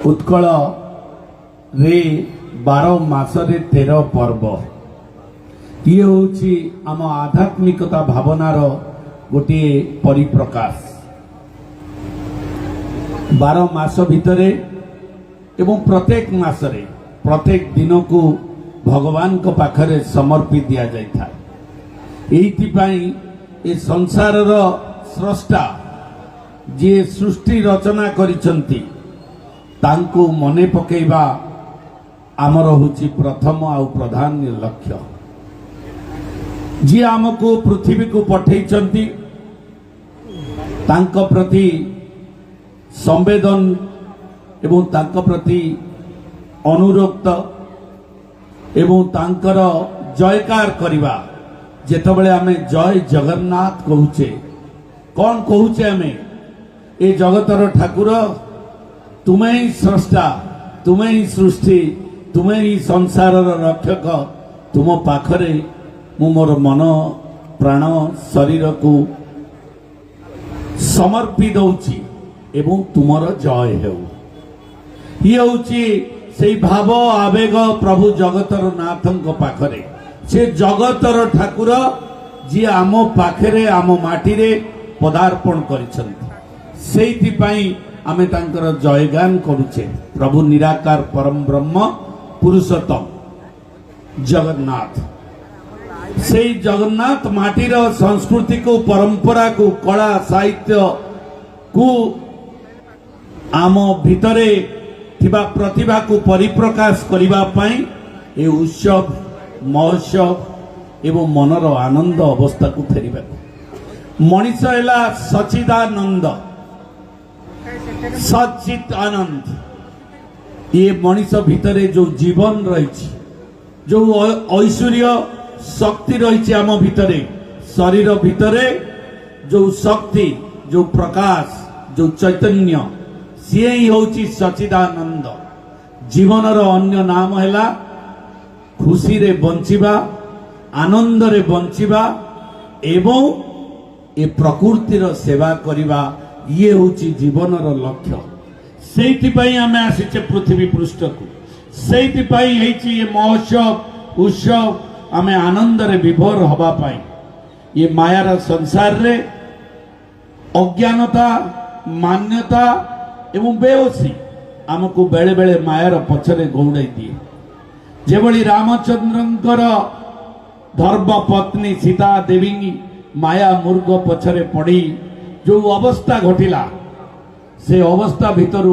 ଉତ୍କଳରେ 12 ମାସରେ 13 ପର୍ବ। ଇଏ ହେଉଛି ଆମ ଆଧ୍ୟାତ୍ମିକତା ଭାବନାର ଗୋଟିଏ ପରିପ୍ରକାଶ। 12 ମାସ ଭିତରେ ଏବଂ ପ୍ରତ୍ୟେକ ମାସରେ ପ୍ରତ୍ୟେକ ଦିନକୁ ଭଗବାନଙ୍କ ପାଖରେ ସମର୍ପି ଦିଆଯାଇଥାଏ। ଏଇଥିପାଇଁ ଏ ସଂସାରର ସ୍ରଷ୍ଟା, ଯିଏ ସୃଷ୍ଟି ରଚନା କରିଛନ୍ତି, ତାଙ୍କୁ ମନେ ପକେଇବା ଆମର ହେଉଛି ପ୍ରଥମ ଆଉ ପ୍ରଧାନ ଲକ୍ଷ୍ୟ। ଯିଏ ଆମକୁ ପୃଥିବୀକୁ ପଠେଇଛନ୍ତି, ତାଙ୍କ ପ୍ରତି ସମ୍ବେଦନ ଏବଂ ତାଙ୍କ ପ୍ରତି ଅନୁରକ୍ତ ଏବଂ ତାଙ୍କର ଜୟକାର କରିବା। ଯେତେବେଳେ ଆମେ ଜୟ ଜଗନ୍ନାଥ କହୁଛେ, କ'ଣ କହୁଛେ ଆମେ? ଏ ଜଗତର ଠାକୁର, ତୁମେ ହିଁ ସ୍ରଷ୍ଟା, ତୁମେ ହିଁ ସୃଷ୍ଟି, ତୁମେ ହିଁ ସଂସାରର ରକ୍ଷକ। ତୁମ ପାଖରେ ମୁଁ ମୋର ମନ, ପ୍ରାଣ, ଶରୀରକୁ ସମର୍ପି ଦଉଛି ଏବଂ ତୁମର ଜୟ ହେଉ। ଇଏ ହେଉଛି ସେଇ ଭାବ, ଆବେଗ ପ୍ରଭୁ ଜଗତର ନାଥଙ୍କ ପାଖରେ। ସେ ଜଗତର ଠାକୁର, ଯିଏ ଆମ ପାଖରେ, ଆମ ମାଟିରେ ପଦାର୍ପଣ କରିଛନ୍ତି। ସେଇଥିପାଇଁ ଆମେ ତାଙ୍କର ଜୟଗାନ କରୁଛେ। ପ୍ରଭୁ ନିରାକାର ପରମ ବ୍ରହ୍ମ ପୁରୁଷୋତ୍ତମ ଜଗନ୍ନାଥ। ସେଇ ଜଗନ୍ନାଥ ମାଟିର ସଂସ୍କୃତିକୁ, ପରମ୍ପରାକୁ, କଳା, ସାହିତ୍ୟକୁ, ଆମ ଭିତରେ ଥିବା ପ୍ରତିଭାକୁ ପରିପ୍ରକାଶ କରିବା ପାଇଁ ଏ ଉତ୍ସବ, ମହୋତ୍ସବ ଏବଂ ମନର ଆନନ୍ଦ ଅବସ୍ଥାକୁ ଫେରିବାକୁ। ମଣିଷ ହେଲା ସଚିଦାନନ୍ଦ, ସଚିତ ଆନନ୍ଦ। ଇଏ ମଣିଷ ଭିତରେ ଯୋଉ ଜୀବନ ରହିଛି, ଯୋଉ ଐଶ୍ୱରୀୟ ଶକ୍ତି ରହିଛି ଆମ ଭିତରେ, ଶରୀର ଭିତରେ ଯୋଉ ଶକ୍ତି, ଯୋଉ ପ୍ରକାଶ, ଯୋଉ ଚୈତନ୍ୟ, ସିଏ ହିଁ ହେଉଛି ସଚିଦାନନ୍ଦ। ଜୀବନର ଅନ୍ୟ ନାମ ହେଲା ଖୁସିରେ ବଞ୍ଚିବା, ଆନନ୍ଦରେ ବଞ୍ଚିବା ଏବଂ ଏ ପ୍ରକୃତିର ସେବା କରିବା। ଇଏ ହେଉଛି ଜୀବନର ଲକ୍ଷ୍ୟ। ସେଇଥିପାଇଁ ଆମେ ଆସିଛେ ପୃଥିବୀ ପୃଷ୍ଠକୁ। ସେଇଥିପାଇଁ ହେଇଛି ଏ ମହୋତ୍ସବ, ଉତ୍ସବ, ଆମେ ଆନନ୍ଦରେ ବିଭୋର ହବା ପାଇଁ। ଏ ମାୟାର ସଂସାରରେ ଅଜ୍ଞାନତା, ମାନ୍ୟତା ଏବଂ ବେହୋସି ଆମକୁ ବେଳେ ବେଳେ ମାୟାର ପଛରେ ଘଉଡ଼ାଇ ଦିଏ। ଯେଭଳି ରାମଚନ୍ଦ୍ରଙ୍କର ଧର୍ମ ପତ୍ନୀ ସୀତା ଦେବୀ ମାୟା ମୃଗ ପଛରେ ପଡ଼ି ଯୋଉ ଅବସ୍ଥା ଘଟିଲା, ସେ ଅବସ୍ଥା ଭିତରୁ